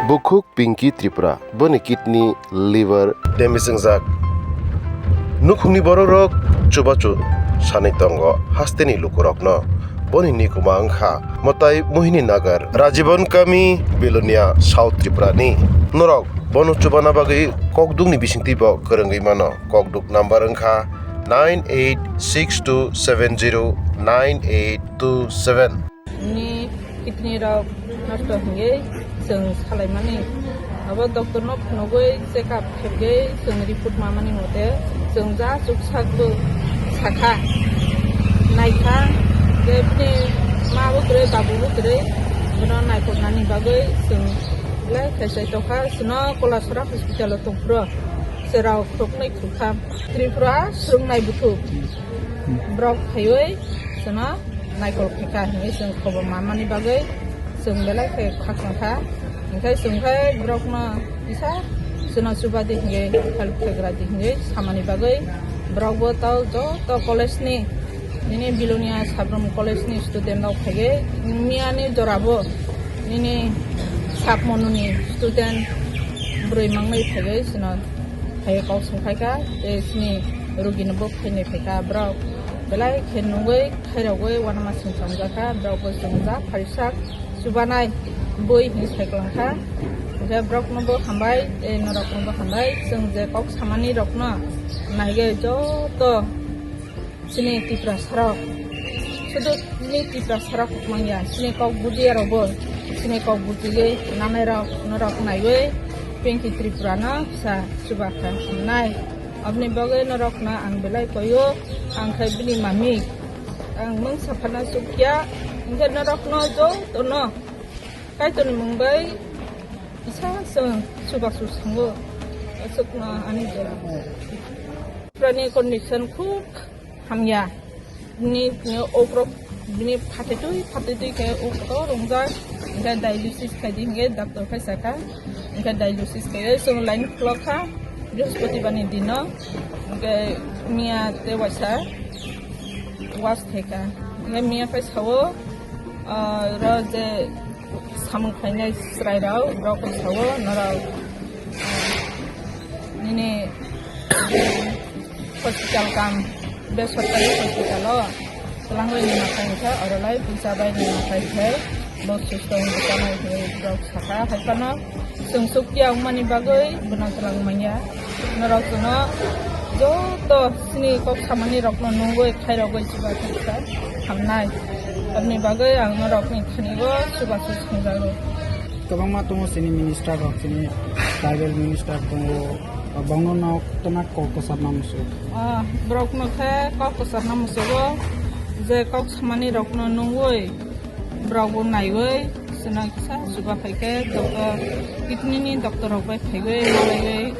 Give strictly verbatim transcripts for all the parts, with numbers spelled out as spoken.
Bukhuk Pinky Tripura, boni kidney, liver damage wngjak. Nukhungni borokrok chubachu sanwi tongo hasteni lukurokno. Boni nikuma wngkha Mwtai Mohini Nagar, Rajiban Kami, Belonia, South Tripura ni. Norok bono chubana bagwi kokdukni bisingtwi bo kwrwngwi mano. Kokduk number wngkha nine eight six two seven zero nine eight two seven. Ni kidney rok nosto hingwi chwng salaimani. Abo doctor no phunugwi check up khaigwi chwng report mamani mote chwng ja chuksak bo sakha, naikha, je bini ma bo kwrwi, babu bo kwrwi, bono naikolnani bagwi chwng belai khaisai tongkha. Chwngno Kolasora hospital o tongphuru cherao khuroknwi khuroktham. Tripura swrwngnai bukhuk borok phaiwi chwngno naikol khaikha hinwi chwng khobor manmani bagwi chwng belai khe khakchangkha. Hinkhe chwng khe borokno kisa chwngno chubadi hinwi help khlaigradi hinwi samani bagwi borokbo tei joto college ni, nini Belonia Sabrum College ni student rok phaiwi miyani jorabo nini Sabmonu ni student bwrwi mangwi phaiwi chwngno phaiwi kok songkhaikha tei chini rugino bo phainai phaikha. Borok belai khe nungwi khairogwi uanamasing chomjakha, borokbo chwng ja pharisak chubanai bui hinwi saikolangkha. Hinkhe borokno bo hambai tei norokno bo hambai, chwng je kok samani rokno naigwi joto chini Tiprasa rok, sudu chini Tiprasa rok mangya, chini kok bujiya rokbo chini kok bujigwi nanai rok norok naiwi Pinky Tripura no kisa chubakha nai. Aboni bagwi norokno ang belai koyo, ang khe bini mami, ang mungsa phano chukya, hinkhe norokno jotono Kaitorni mung bai kisa chwng chubachu sango, aswkno ani jora. Putrani condition khub hamya. Bini, bini ukrok, bini phatitwi phatitwi khe ukrok rongjak. Hinkhe dialysis khaidi hinkhe doctor khai sakha. Hinkhe dialysis khe chwng line khulokha Brihaspatibarni dino. Hinkhe miya tei waisa wash khaikha. Hinkhe miya khai sao, ah, ro je samung khainai chwrairok, borok kok sao, norok, ah, nini hospital kam, besorkari hospital o twlangwi nima khai khe, oro lai puisa bai nima khai khe, bo susto wngwi tongwi hinwi borok sakha. Hai phano chwng sukya wngmani bagwi bono twlang manya. Norok chwngno joto chini kok samani rokno nungwi khairogwi chubachu kha hamnai. Aboni bagwi ang norokni thani o chubachu songjago. Kwbangma tongo chini minister rok, chini tribal minister tongo, bongno no tona kok kwchapna muchung. Ah, borokno khe kok kwchapna muchungo, je kok samani rokno nungwi borok bo naiwi, chwngno kisa chuba phaikhe doctor, kidney ni doctor rok bai phaiwi malaiwi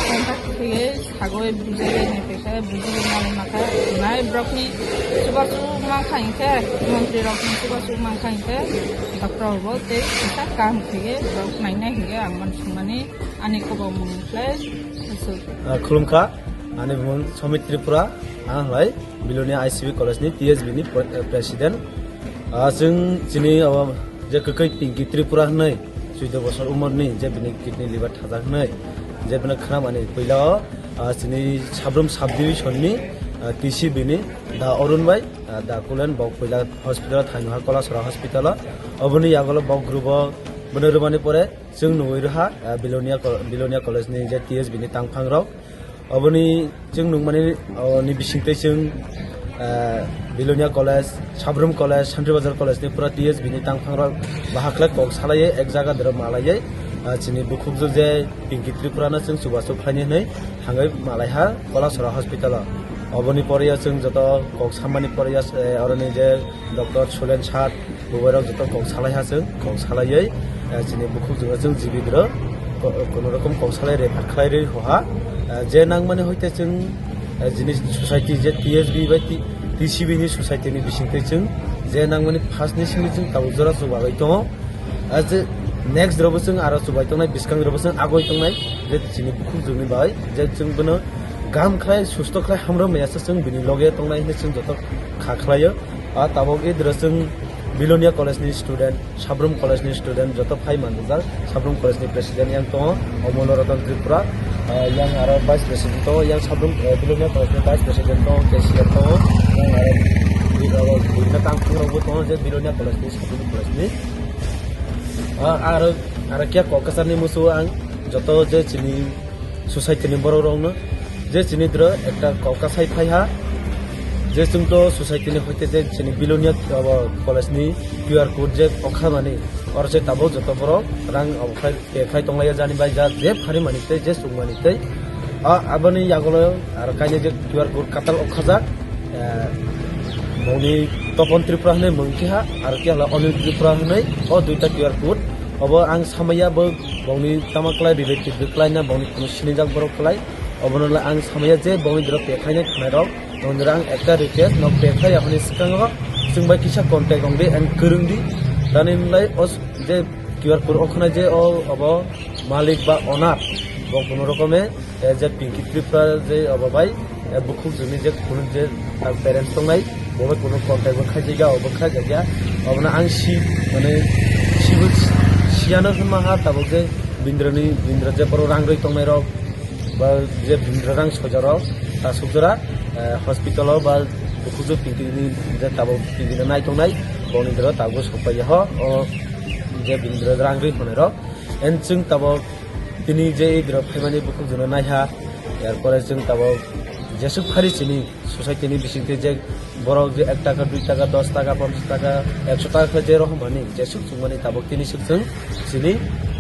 contact khaiwi sagwi bujaiwi naipaikhe, bujaiwi malai makha nai borokni chubachu mankha hinkhe, montri rokni chubachu mankha hinkhe doctor bo tei kisa kaham khaiwi borok nainai hinkhe ang uansukmani ani kwbangmung khlai aswk. Ah, khulumkha, ani bumung Somit Tripura, ang hai Belonia I C B college ni T S B ni pre-, president. Ah, chwng chini abo je kwkwi Pinky Tripura hwnwi, chuido bosor umor ni, je bini kidney liver thajak hwnwi, je bini khwnamani puila o, ah, chini Sabrum sub division ni, ah, T C B ni Da Arun bai, ah, Da Kulen bo puila hospital o thangwi ha Kolasora hospital o. Oboni yagulo bo group o bono rwmani pore chwng nugwi rwha, ah, Belonia Col-, Belonia College ni je T S B ni tangphang rok. Oboni chwng nukmani, oh, ni bisingtwi chwng, ah, Belonia College, Sabrum College, Santri Bazar College ni pura T S B ni tangphang rok bahakle kok salaiwi ek jaga doro malaiwi, ah, chini bukhukjwk je Pinky Tripura no chwng chubachu khlaini hwnwi thangwi malaiha Kolasora hospital o. Oboni pore o chwng joto kok sammani pore o, eh, oroni je Doctor Sulen Sat, bubairok joto kok salai ha chwng, kok salaiwi, eh, chini bukhuk jora chwng jibidro ko-, kono rokom kok salai refer khlai rwi hoha, eh, je nangmani hoite chwng, eh, jini society je T S B bai T-, T C B ni society ni bisingtwi chwng je nangmani first ni simi chwng tabuk jora chubawi tongo. Ah, je next rokbo chwng aro chubai tongnai, bwskango rokbo chwng agoi tongnai, je chini bukhuk jwngni bai, je chwng bono gam khlai, susto khlai, hamrok maya se chwng bini loge tongnai hinwi chwng joto kha khlaio. Ah, tabuk idro chwng Bilonia College ni student, Sabrum College ni student joto phai manjak. Sabrum College ni president yang tongo Omol Ratan Tripura, ah, yang aro vice president tongo, yang Sabrum, eh, Bilonia College ni vice president tongo, cashier tongo, yang aro, aro, bini tang phungrok bo tongo je Bilonia College ni, Sabrum College ni. Ah, aro, aro kya kok kwchar ni musu ang joto je chini society ni borok rok no je chini dro ekta kok kasai phai ha, je chwng to society ni hoite je chini Bilonia abo college ni Q R code je okha mani, oro se tabuk joto borok rang abo khai, pay khai tong lai ya jani bai ja je phari mani tei je sung mani tei. A, aboni yagulo aro kainwi je Q R code katal okha jak, eh, bongni Topon Tripura hinwi mung khe ha, aro khe hala Anil Tripura hinwi o duita Q R code. Obo ang samaya bo bongni tama klai relative bo klai na bongni kuno sinijak borok klai. Obono le ang samaya je bongni dro pekhaina khnai rok. Bongni dro ang ekta request nok pekha ya hwnwi swkango chwng bai kisa contact wng di and kwrwng di. Tani wng lai o s-, je Q R code o khwnai je o obo malik ba owner bo kuno rokome, eh, je Pinky Tripura je obo bai, eh, bukhuk joni je kuno je tak parents tongnai, bo bai kuno contact bo khaijak ya, obo khaijak ya. Obono ang si, mane, sibo siyano hwnma ha tabuk je bindroni, bindra je borok rang rwi tongnai rok, ba je bindra rang soja rok, ta suk jora, eh, hospital o ba bukhuk joni Pinky ni je tabuk Pinky no nai tongnai, bongni dro tabuk sok pai ya ho, o je bindra rang rwi tongnai rok. En chwng tabuk tini je idro phaimani bukhuk jono naiha, yarpore chwng tabuk jesuk phari chini society ni bisingtwi je borok je ek taka, dui taka, dos taka, ponchas taka, ekso taka khe je rohom mani jesuk chwngmani tabuk tini swk chwng chini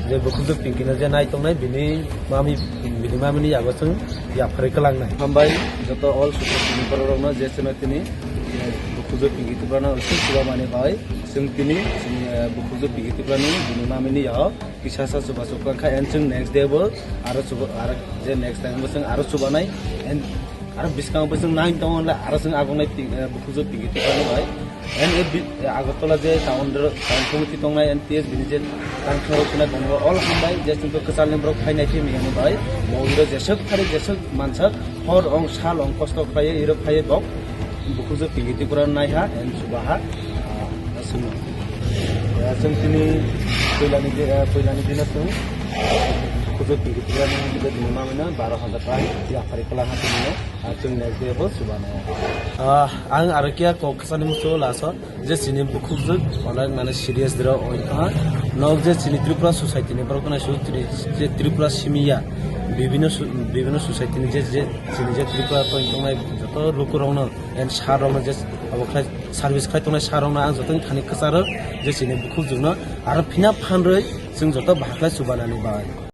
je bukhuk jwk Pinky no je nai tongnai bini mami, bini mami ni yago chwng yapharwi kwlangnai. Hambai joto all society ni borok rokno je chwngno tini, eh, bukhuk jwk Pinky Tripura no swk chuba mani bai chwng tini chini, eh, bukhuk jwk Pinky Tripura ni bini mami ni yago kisa sa chuba chuba kha, and chwng next day bo aro chuba, aro je next time bo chwng aro chuba nai, and aro bwskango bo chwng nai tongo le aro chwng agongnai Pin-, eh, bukhuk jwk Pinky Tripura no bai, and e bi-, eh, Agartala je town ro, town committee tongnai, and T S B ni je tang thang rok khwnai tongo, all hambai je chwng kwchal ni borok phainai phi miyani bai, bo iro jeswk phari jeswk mansak, hor ong sal ong kosto khlaiwi iro phaiwi bok bukhuk jwk Pinky Tripura naiha and chubaha, ah, aswkno. Ah, chwng tini puilani di-, ah, puilani dino chwng bukhuk jwk Pinky Tripura ni bini mamino baro hajar taka yapharwi kwlangha tini no, ah, chwng next day bo chubano. Ah, ang aro khe kok kwchani muchungo last o. Je chini bukhuk jwk onek mane serious dro oi tongha. Nok je chini Tripura society ni borok nai su tri-, je Tripura simi ya bibino su-, bibino society ni je, je chini je Tripura tong tongnai joto lukurokno and sir rokno je abo khlai service khlai tongnai sir rokno ang joto thani kwcharo je chini bukhuk jwkno aro phina phanrwi chwng joto bahai khlai chubanani bai.